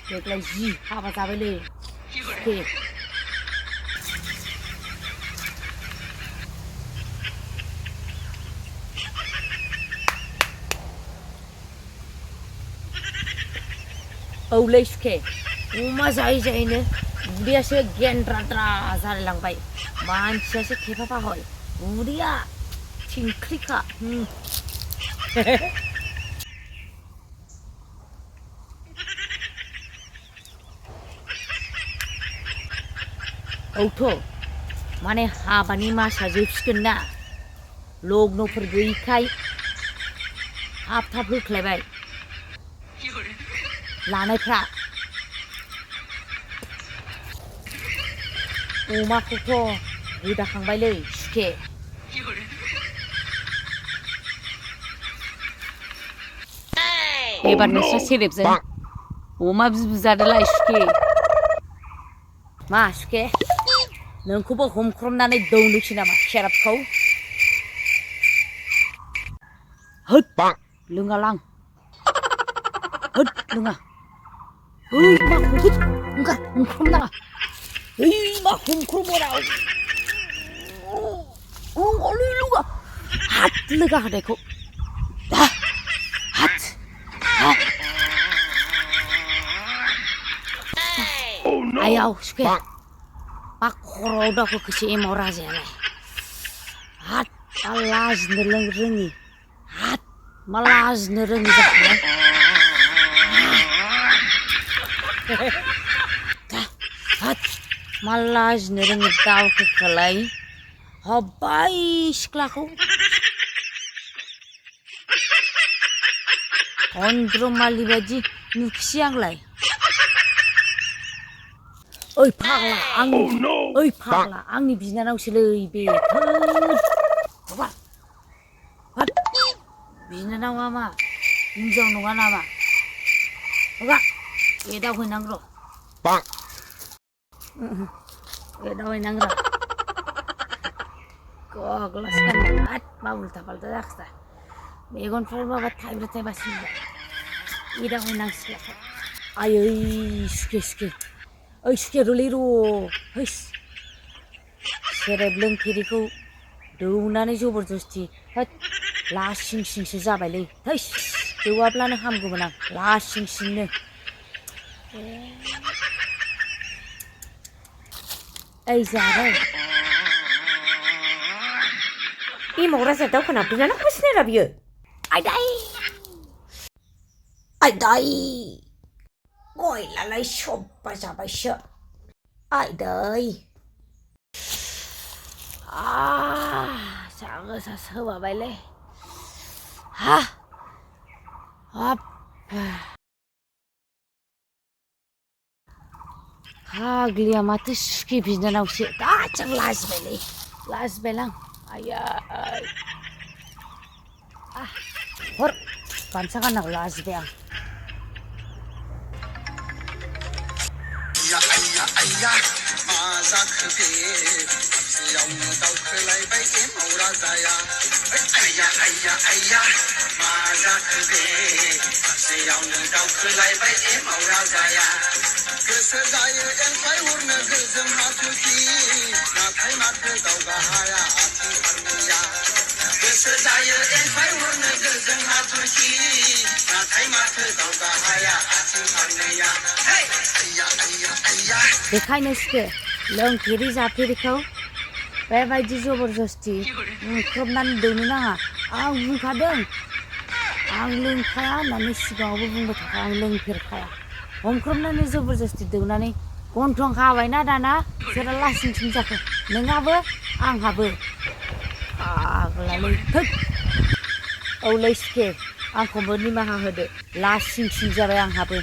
देग्लाय जि हाबा जाबायलै सुखे औलै सुखे अमा जायै जायैनो उदैयासो गेन्द्राद्रा जालायलांबाय मानसियासो थेफाफा हय उदैया थिंख्लिखा औथ' माने हाबानि मासआ जोबसिगोन ना लग्नफोर गैयैखाय थाब थाब होख्लायबाय लानायफ्रा अमाखौथ' गोदाखांबायलै सुखे एबार नोंस्रा सेरेबजों अमा बिबु जादोलाय सुखे मा सुखे नोंखौबो हमख्रमनानै दौनोसै नामा खेराबखौ होद लोङालां होद लोङा मा होद ओंखार हमख्रमनाङा मा हमख्रमोना लोङा हात लोगा होनायखौ हात आयाव सुखे मा खर'आव दावखोखोसो एमाव राजायालाय हात मा लाजिनो रोङि हात मा लाजिनो रोङि जाखोलाय हात मा लाजिनो रोङि दावखोखोलाय हब्बाय सिख्लाखौ चन्द्रमालि बायदि नुखिसै आंलाय ओइ फाग्ला आंनि बिनानावसोलै बे बिनानावा मा हिनजाव नङा नामा एदावहैनांगौ एदावहैनांगौ गग्लासो हात मा उल्था फाल्था जाखोदा मेगनफ्राबो माबा थाइब्रै थाइबासो एदावहैनांसिगोन आयै सुखे ओइ सुखे रलै र' हैस सेरेब लोंफेरिखौ दौनानै जबरदस्ति होद लासिं सिंसो जाबायलै हैस दौवाब्लानो हामगौमोन आं लासिं सिंनो ओइ जाबाय एमाव राजा दावखोना बिनानावखौ सिनायला बियो आयदाय गयलालाय सबबा जाबायसो आयदै जा गोसासो होमाबायलै फाग्लिया माथो सुखे बिनानावसो दाजों लाजिबायलां आयै हर गामसा गाननांगौ लाजिबाय आं मा जाखो बे सासेयावनो दावखोलायबाय एमाव राजाया मा जाखो बे सासेयावनो दावखोलायबाय एमाव राजाया गोसो जायो एंखाय हरनो गोजों हाथरखि नाथाय माथो दावगा हाया आथिं फारनैया गोसो जायो एंखाय हरनो गोजों हाथरखि नाथाय माथो दावगा हाया आथिं फारनैया बेखायनो सुखे लोंफेरि जाफेरिखौ बेबायदि जबरदस्ति मुख्रबनानै दौनो नाङा आं बुंखादों आं लोंखाया होननानै सिगाङावबो बुंबाय थाखा आं लोंफेरखाया हमख्रबनानै जबरदस्ति दौनानै गन्थं खाबायना दाना सोरहा लासिं सिं जाखो नोंहाबो आंहाबो फाग्लालै थोद औलै सुखे आंखौबो निमाहा होदो लासिं सिं जाबाय आंहाबो